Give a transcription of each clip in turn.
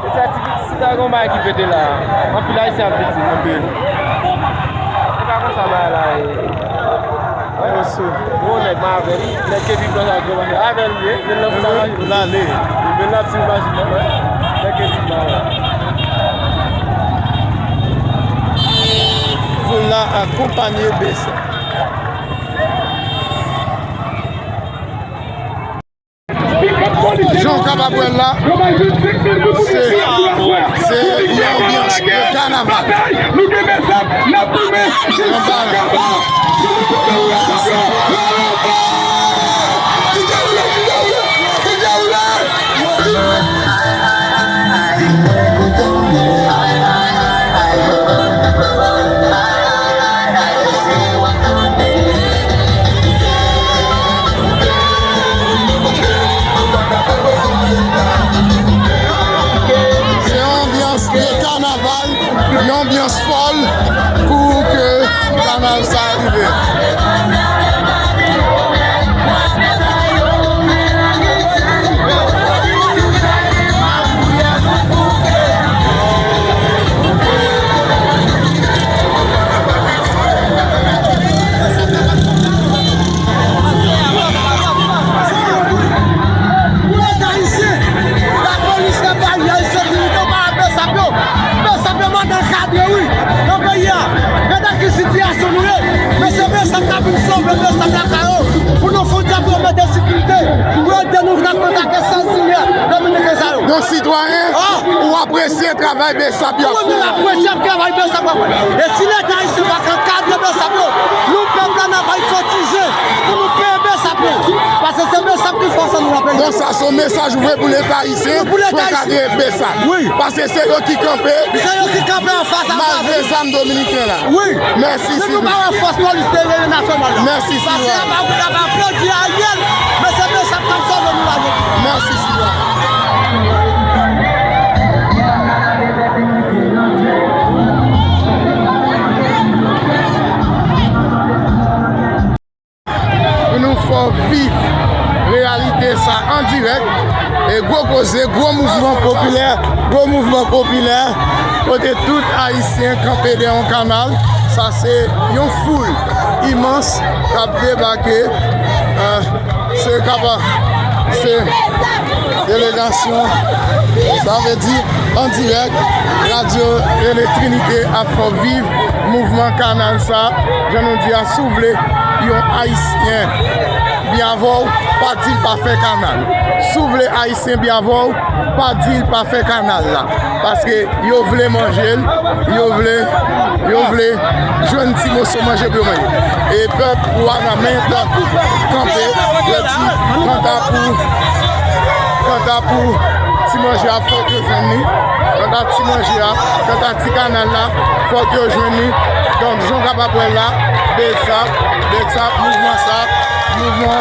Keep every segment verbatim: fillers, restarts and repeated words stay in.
E sa, si, si ta gon bagay ki pete la, anpil Ayisyen ap viktim, anpil. E pa konsa bagay la ye. Gon nèg m avè l, nèg ke viv nan sa gwo machin avè l ye, men l nan fout machin. L ale. Men l ap swiv machin nan, nèg ke viv nan avè l. Foul la akonpanye bes la. Jan w kapab wè l la, se, se yon anbyans de kanaval. Yon bal. Se yon anbyans de kanaval, yon anbyans fòl pou ke kanal sa rive. Pou Leta ayisyen, lapolis, lapolis, sekirite, pa Bsap yo. Bsap yo mande ankadre, wi, nan peyi a. Gade ki sitiyasyon nou ye. Men se Bsap k ap vin sove Bsap lakay yo. Pou nou fouti ap mete sekirite. Pou ede nou nan kontak Sèl Sinyè Dominiken sa yo. Yon sitwayen, ou apresye travay Bsap y ap fè. Wi, nou apresye travay Bsap y ap fè. E si Leta ayisyen pa ka ankadre Bsap yo, nou pèp la n ap al kotize pou nou peye Bsap yo. Paske se Bsap ki fòs an nou nan peyi. Bon, sa se yon mesaj ou voye pou Leta ayisyen pou ankadre Bsap. Wi. Paske se yo ki kanpe. Se yo ki kanpe anfas a malgre zam dominiken la. Wi. Mèsi, Silvio. Nou pa wè fòs polis te rele nasyonal la. Mèsi, Silvio. Paske y ap, y ap aplodi Ariel, men se Bsap k ap sove nou la jodi. Mèsi, Silvio. Pou nou fè w viv reyalite sa an dirèk. E gwo koze, gwo mouvman popilè, gwo mouvman popilè, kote tout Ayisyen kanpe dèyè yon kanal. Sa se yon foul imans k ap debake. Eh, se kaba, se delegasyon, sa vle di an dirèk, Radyo Tele Trinite ap fè w viv mouvman kanal sa. Jan nou di a, si w vle yon Ayisyen byen avè w, pa di l pa fè kanal. Si w vle Ayisyen byen avè w, pa di l pa fè kanal la. Paske yo vle manje l, yo vle, yo vle jwenn ti moso manje pou yo manje. E pèp Wanament kanpe, yo di, kanta pou, kanta pou ti manje a, fòk yo jwenn li. Kanta ti manje a, kanta ti kanal la, fòk yo jwenn li. Donk, jan w kapab wè la, Bsap, Bsap, mouvman sa, mouvman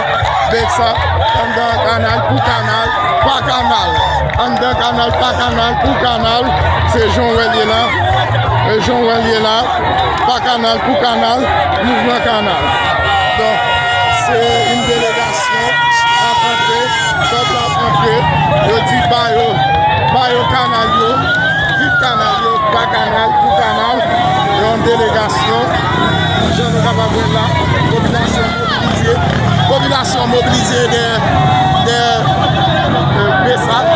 Bsap, anndan kanal, pou kanal, pa kanal. Anndan kanal, pa kanal, pou kanal, se jan w wè l ye la. E jan w wè l ye la, pa kanal, pou kanal, mouvman kanal. Donk, se yon delegasyon k ap antre, pèp la ap antre, yo di ba yo, ba yo kanal yo, viv kanal yo, pa kanal, pou kanal, yon delegasyon, jan nou kapab wè la, popilasyon mobilize, popilasyon mobilize dèyè, dèyè, eh, Bsap,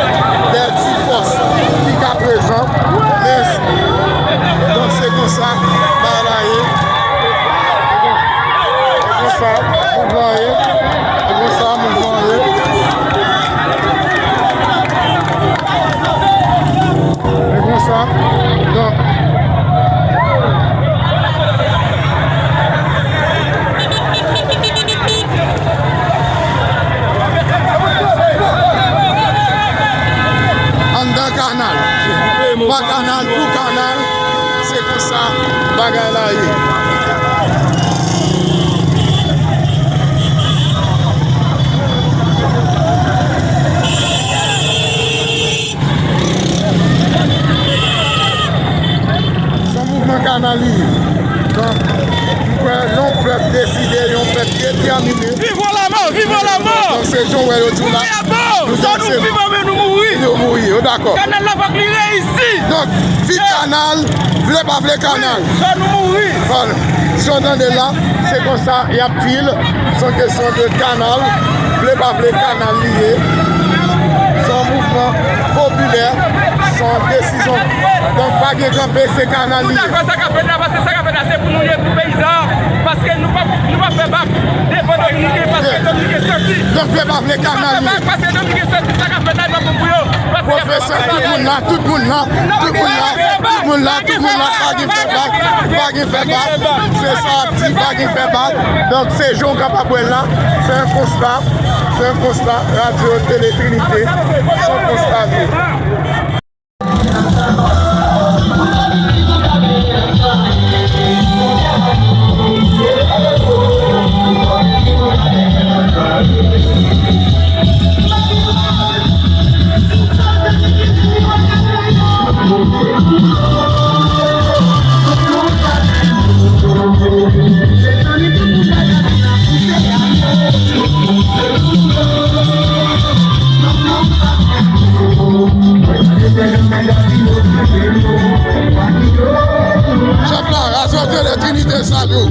dèyè ti fòs ki ka prezan, men, donk, se konsa bagay la ye. Se konsa mouvman ye. Se konsa mouvman ye. Se konsa. Donk, anndan kanal. Pa kanal, pou kanal. Se konsa bagay la ye. Se yon mouvman kanal li ye. Donk, m kwè yon pèp deside, yon pèp detèmine. Viv ou lanmò, viv ou lanmò! Donk, Jan w wè yo di w la, nou se nou vivan, men nou mouri. Nou mouri, yo dakò. Kanal la, fòk li reyisi. Donk, viv kanal, vle pa vle kanal. Swa nou mouri. Vwala. Jan w tande la, se konsa y ap di l. Se yon kesyon de kanal, vle pa vle kanal li ye. Se yon mouvman popilè, se yon desizyon. Donk, pa gen kanpe, se kanal li ye. Nou dakò sa k ap fèt la, paske sa k ap fèt la, se pou nou ye, pou peyizan. Paske nou p ap, nou p ap fè bak devan Dominiken, paske Dominiken santi. Donk, vle pa vle kanal li ye. Paske Dominiken santi sa k ap fèt la, nou ap pou yo. Pwofesè, tout moun la, tout moun la, tout moun la, tout moun la, tout moun la, pa gen fè bak, pa gen fè bak. Se sa w ap di, pa gen fè bak. Donk, se jan w kapab wè l la, se yon konsta, se yon konsta, Radyo Tele Trinite, se yon konsta tou. Chèf la, Radyo Tele Trinite salye w.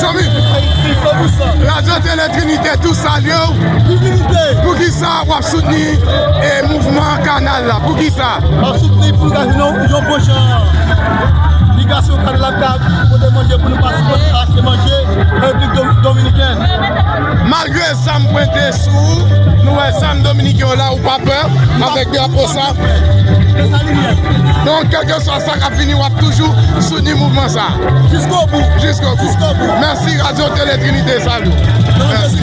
Zanmi, Radyo Tele Trinite tou salye w. Poukisa w ap soutni, e, mouvman kanal la? Poukisa? M ap soutni pou l ka jwenn yon, yon bon jan irrigasyon kanal la, ka pote manje pou nou, pa sipòte achte manje Repiblik Dom-, Dominikèn. Malgre zam pwente sou ou, nou wè zam dominiken yo la, ou pa pè avèk drapo sa. Donk, kèlkeswa sa k ap vini, w ap toujou soutni mouvman sa. Jiskobou. Jiskobou. Jiskobou. Mèsi, Radyo Tele Trinite salye w. Mèsi.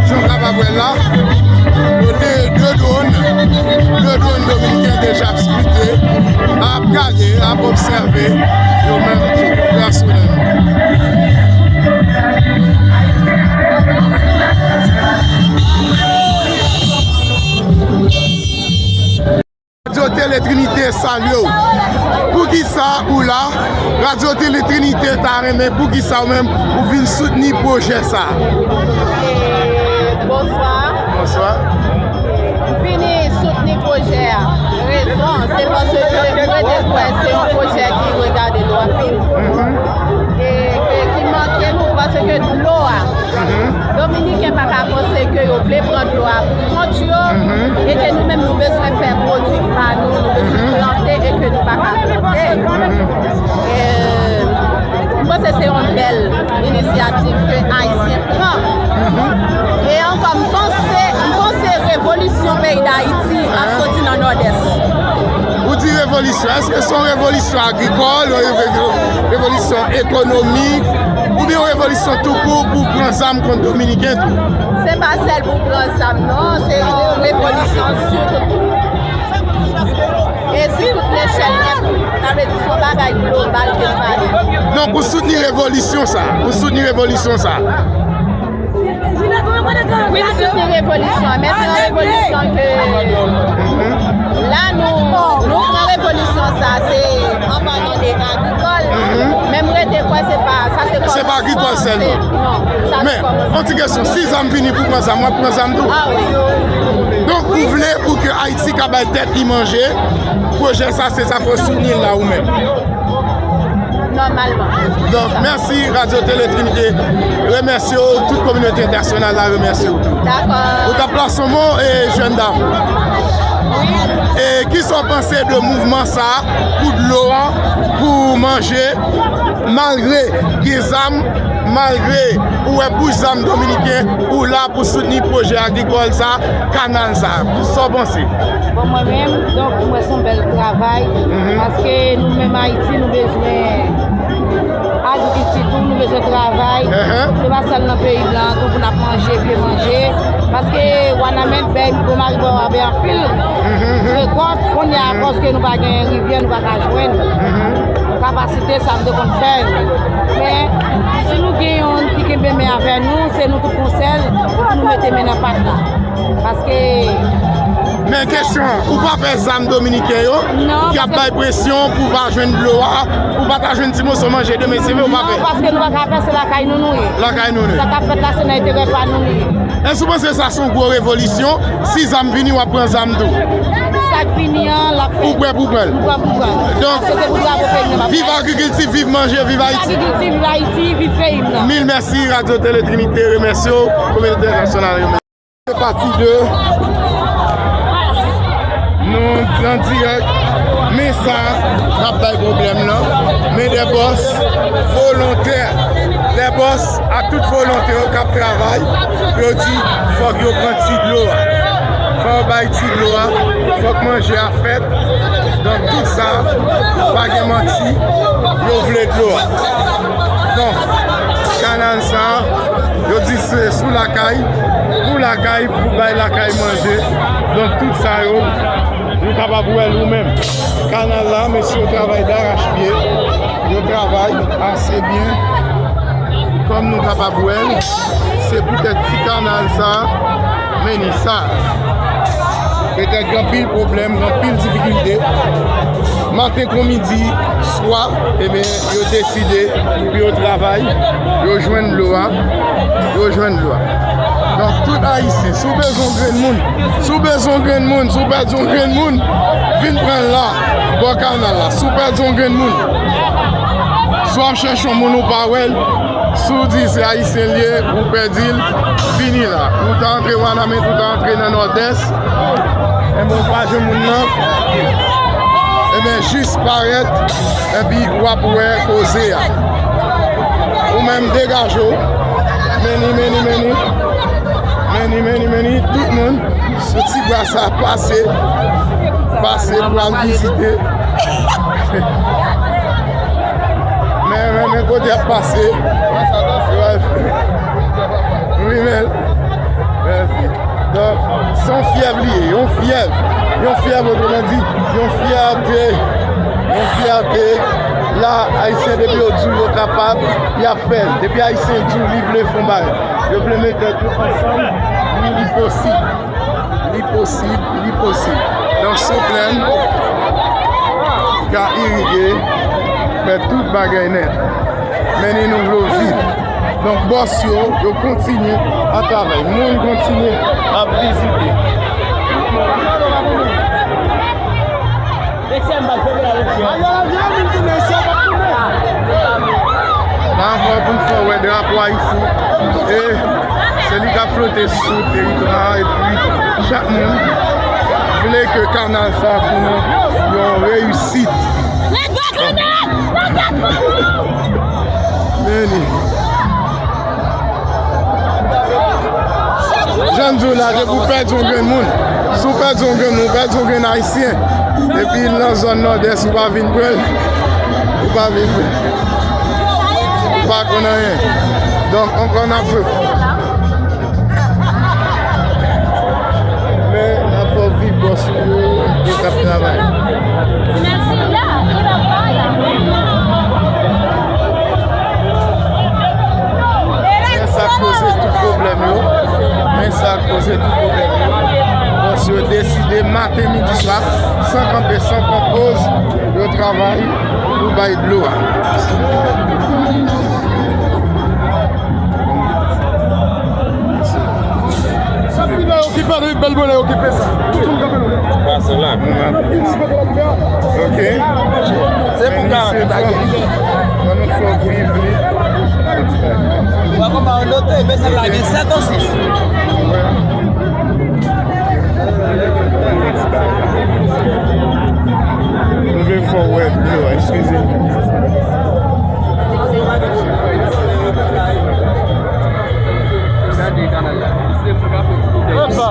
Jan w kapab wè la, yo te de dwòn, de dwòn dominiken deja ap sikite, ap gade, ap obsève yo menm tou pèsonèlman. Radyo Tele Trinite salye w. Poukisa ou la? Radyo Tele Trinite ta renmen poukisa ou menm ou vin soutni pwojè sa? E, bonswa. Bonswa. M vini soutni pwojè a. Rezon, se paske mwen te kwè se yon pwojè ki regade nou anpil. E, e ki manke nou, paske dlo a, Dominiken pa ka panse ke yo vle pran dlo a pou kont yo, e ke nou menm nou bezwen fè pwodui pa nou, nou bezwen plante e ke nou pa ka plante. E, m panse se yon bèl inisyativ ke Ayisyen pran. E ankò, m panse, m panse revolisyon peyi Dayiti ap soti nan Nòdès. Ou di revolisyon, èske se yon revolisyon agrikòl, yon revo-, revolisyon ekonomik, oubyen yon revolisyon tou kout pou pran zam kont Dominiken tou? Se pa sèl pou pran zam, non, se yon revolisyon sou tout, e sou tout lechèl nèt. Sa vle di se yon bagay global ke n pale. Donk, ou soutni revolisyon sa? Ou soutni revolisyon sa? Wi, m soutni revolisyon an, men se yon revolisyon Ke la, nou, nou pran revolisyon sa, se an palan de agrikòl. Men m rete kwè se pa, sa se kòmansman. Se pa agrikòl sèlman. Non, sa se kòmansman. Men, yon ti kesyon, si zam vini pou pran zam, w ap pran zam tou? Ah wi. Donk, ou vle pou ke Ayiti ka bay tèt li manje, pwojè sa, se sa fò soutni l la ou menm. Nòmalman. Donk, mèsi, Radyo Tele Trinite remèsye w, tout kominote entènasyonal la remèsye w tou. Dakò. Ou t ap plase yon mo, e, jèn dam. Wi. E kisa w panse de mouvman sa a pou dlo a, pou manje, malgre gen zam, malgre ou wè bouch zam dominiken, ou la pou soutni pwojè agrikòl sa, kanal sa? Sa w panse? Bon, mwen menm, donk, mwen se yon bèl travay, paske nou menm Ayiti, nou bezwen agrikilti tou, nou bezwen travay. Se pa sèl nan peyi blan tou pou n ap manje, vye manje. Paske Wanament bay, Gwo Mari bay anpil rekòt, kounye a, paske nou pa gen rivyè, nou pa ka jwenn kapasite sa nou te konn fè yo. Men, si nou gen youn ki kenbe men avè nou, se nou tout pou sèl pou nou mete men nan pat la. Paske... Men kesyon an, ou pa pè zam dominiken yo ki ap bay presyon pou w pa jwenn dlo a, pou w pa ta jwenn ti moso manje demen, se vre ou pa pè? Non, paske nou pa ka pè, se lakay nou nou ye. Lakay nou nou ye. Sa k ap fèt la, se nan enterè pa nou li ye. Èske w panse sa se yon gwo revolisyon? Si zam vini, w ap pran zam tou? Sa k vini an, l ap fèt. Ou prè pou pran l? M prè pou pran l. Donk, viv agrikilti, viv manje, viv Ayiti. Viv agrikilti, viv Ayiti, viv peyi m nan. Mil mèsi, Radyo Tele Trinite remèsye w, kominote entènasyonal remèsye w. Se pati de nou an dirèk, men sa k ap bay pwoblèm nan, men de bòs volontè, de bòs ak tout volonte yo k ap travay, yo di fòk yo pran ti dlo a, fòk yo bay ti dlo a, fòk manje a fèt, donk tout sa, pa gen manti, yo vle dlo a. Donk, kanal sa, yo di se sou lakay, pou lakay, pou bay lakay manje. Donk, tout sa yo, nou kapab wè l ou menm. Kanal la, mesye yo travay darachpye, yo travay ase byen. Kòm nou kapab wè l, se poutèt ti kanal sa, men ni sa. Petèt gen anpil pwoblèm, gen anpil difikilte. Maten kon midi, swa, ebyen, yo deside pou yo travay, yo jwenn dlo a, yo jwenn dlo a. Donk, tout Ayisyen, si w bezwen yon grenn moun, si w bezwen yon grenn moun, si w pèdi yon grenn moun, vin pran l la, bò kanal la. Si w pèdi yon grenn moun, si w ap chèche yon moun ou pa wè l, si w di se Ayisyen l ye, ou pèdi l, vini la. Ou ta antre Wanament, ou ta antre nan Nòdès, enben, ou pa jwenn moun nan, enben, jis parèt, epi w ap wè koze a. Ou menm, degaje w. Meni, meni, meni. Meni, meni, meni. Tout moun, sou ti bwa sa, pase. Pase pou al vizite. Men, men, men kote y ap pase. Wi, men. Mèsi. Donk, se yon fyèv li ye, yon fyèv. Yon fyèv, otreman di, yon fyète. Yon fyète. La, Ayisyen, depi yo di w yo kapab, y ap fè l. Depi Ayisyen di w li vle fè yon bagay, yo vle met tèt yo ansanm, wi, li posib. Li posib, li posib. Donk, se yon plèn ki ka irige, fè tout bagay nèt. Men ni nou vle w viv. Donk, bòs yo, yo kontinye ap travay. Moun kontinye ap vizite. Nan ankò pou n fè w wè drapo Ayiti. E se li k ap flote sou teritwa a, epi chak moun vle ke kanal sa pou nou yon reyisit. Let's go, kanal! Let's go! Meni. Jan m di w la, depi w pèdi yon grenn moun, si w pèdi yon grenn moun, w pèdi yon grenn Ayisyen, epi l nan zòn Nòdès, ou pa vin pran l, ou pa vin pran l, ou pa konn anyen. Donk, ankò n ap fè. Men, n ap fè w viv bòs ou yo, yo k ap travay. Men sa k koze tout pwoblèm yo. Men sa k koze tout pwoblèm yo. Bòs yo E maten, midi, swa, san kanpe, san pran poz, yo travay pou bay dlo a. Sa ki la okipe, de bèl bonè okipe sa. Tout moun kanpe nou. Pase la. Ok. Se pou ka antre bagay. Fò nou fè viv li. Ou pa konprann, note, men sa la gen sèt ou sis. Nou vle fè w wè dlo a, eskize. Epa!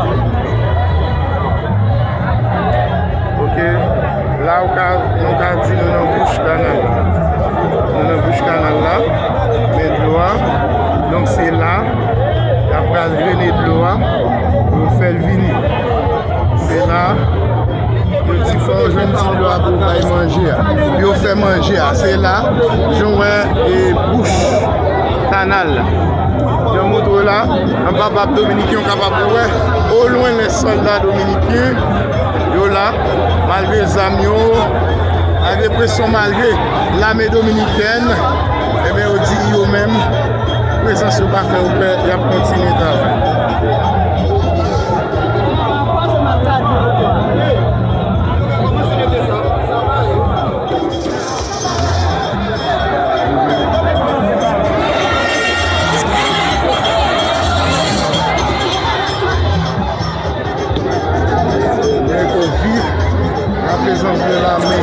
Ok, la ou ka, nou ka di nou nan bouch kanal la. Nou nan bouch kanal la, men dlo a, donk se la, y ap pral drene dlo a, pou yo fè l vini. Se la, yo di fò yo jwenn ti dlo a pou yo bay manje a. Pou yo fè manje a. Se la, jan w wè, e, bouch kanal la. Yo montre w la, anba bab dominiken, yo kapab wè, o lwen, lè sòlda dominiken, yo la, malgre zam yo, malgre presyon, malgre lame dominikèn, ebyen, yo di yo menm, prezans yo pa fè yo pè, y ap kontinye travay. Mwen ko viv la prezans de lame,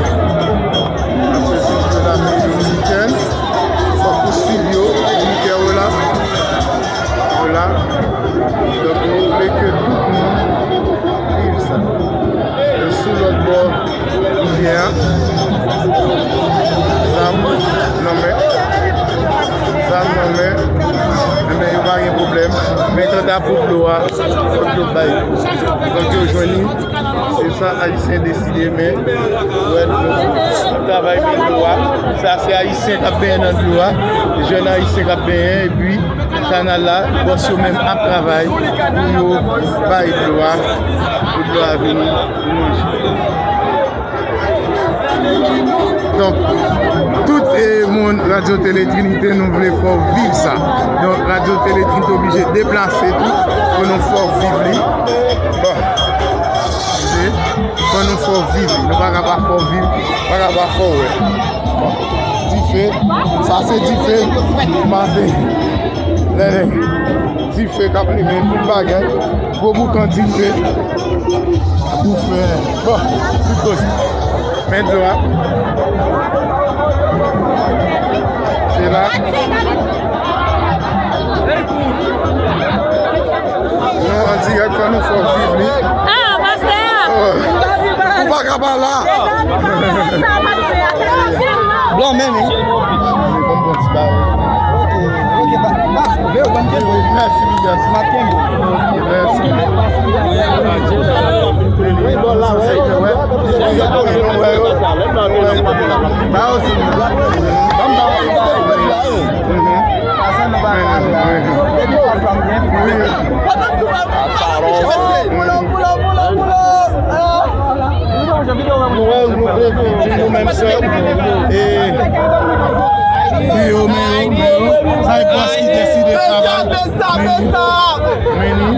la prezans de lame dominikèn. Fòk ou swiv yo, militè yo la. Yo la. Donk, nou vle ke tout moun viv sa. Yo sou lòt bò rivyè a. Zam nan men. Zam nan men. Enben, yo pa gen pwoblèm. Men kanta pou dlo a, fòk yo bay. Fòk yo jwenn li. Se sa Ayisyen deside, men, wè, nou travay men dlo a. Sa se Ayisyen k ap benyen nan dlo a. Jèn Ayisyen k ap benyen, epi kanal la, bòs yo menm ap travay pou yo bay dlo a, pou dlo a vini pou manje. Donk, tout, e, moun Radyo Tele Trinite, nou vle fè w viv sa. Donk, Radyo Tele Trinite oblije deplase tou pou nou fè w viv li. Bon, eskize, pou nou fè w viv li. Nou pa ka pa fè w viv, pa ka pa fè w wè. Bon, dife, sa se dife maten. Lè, lè, dife k ap limen tout bagay. Gwo boukan dife. Pou fè. Bon, tout koze. Men dlo a. Se la. Nou an dirèk, fò nou fè w viv li. Ah, pastè! Oh. Ou pa ka pa la. Blan menm, wi. Bon, bon, ti bagay. Ok, ok, pa, pa, veye w, ban m kenbe. Mèsi, Miguel. M ap kenbe. Ok, mèsi. Wi, bon, la, wè. Wè, wè. Ba yo siy. Ban m ba yo siy. Nou wè, nou vle viv nou menm sè. E pi yo, men yo, men yo, sa e bòs ki deside travay. Men nou, men nou.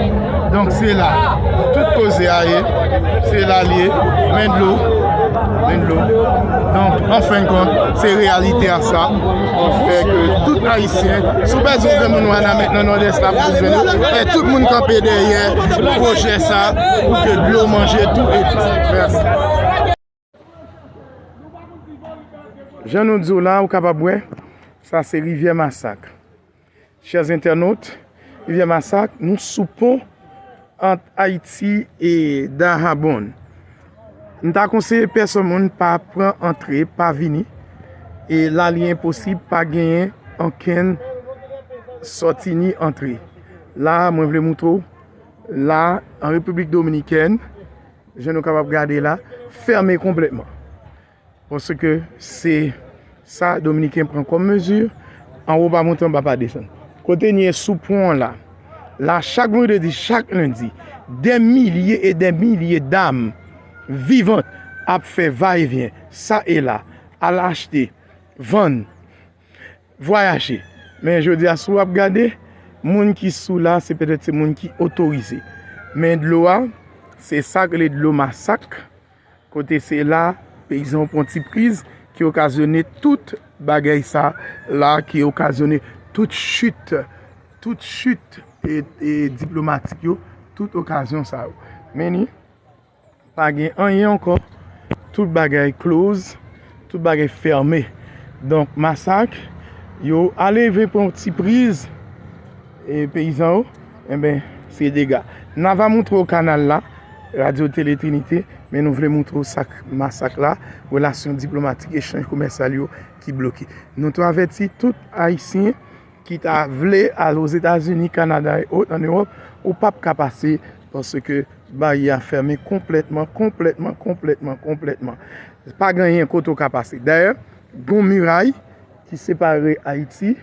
Donk, se la. Tout koze a ye. Se la l ye. Men dlo. Men dlo. Donk, an fen kont, se reyalite a sa. An fè ke tout Ayisyen, si w pèdi yon granmoun Wanament nan Nòdès la pou vini, e tout moun kanpe dèyè pwojè sa, pou ke dlo manje tou e tout. Mèsi. Jan nou di w la, ou kapab wè, sa se Rivyè Masak. Chers internautes, Rivyè Masak, nou sou pon ant Ayiti e Dajabón. M ta konseye pèsonn moun pa pran antre, pa vini. E la li enposib, pa genyen ankenn sòti ni antre. La, mwen vle moutre w, la, an Repiblik Dominikèn, jan nou kapab gade la, fèmen konplètman. Paske se sa Dominiken pran kòm mezi, anwo pa monte, anba pa desann. Kote n ye sou pon an la, la chak vandredi, chak lendi, dè milye e dè milye dam vivant ap fè va e vyen, sa e la, al achte, vann, vwayaje. Men jodi a, si w ap gade, moun ki sou la, se petèt se moun ki otorize. Men dlo a, se sa k rele dlo Masak. Kote se la, peyizan yo pran ti priz ki okazyone tout bagay sa la, ki okazyone tout chit, tout chit e, e diplomatik yo, tout okazyon sa yo. Men ni, pa gen anyen ankò, tout bagay close, tout bagay fèmen. Donk, Masak, yo ale vin pran ti priz, e peyizan yo, enben, se dega. N a va moutre w kanal la, Radyo Tele Trinite, men nou vle moutre w sa k Masak la, relasyon diplomatik, echanj komèsyal yo ki bloke. Nou tou avèti tout Ayisyen ki ta vle al Ozetazini, Kanada e ot, ann Ewòp, ou p ap ka pase paske baryè a fèmen konplètman, konplètman, konplètman, konplètman. Pa gen anyen kote w ka pase. Dayè, gon miray ki separe Ayiti,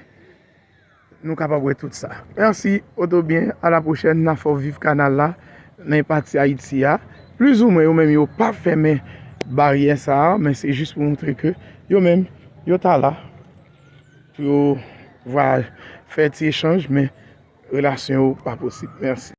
nou kapab wè tout sa. Mèsi, oto byen, a la pwochèn, n a fè w viv kanal la nan pati Ayiti a. Plizoumwen, yo menm, yo pa fèmen baryè sa a, men se jis pou montre ke yo menm, yo ta la pou yo va fè ti echanj, men relasyon yo pa posib. Mèsi.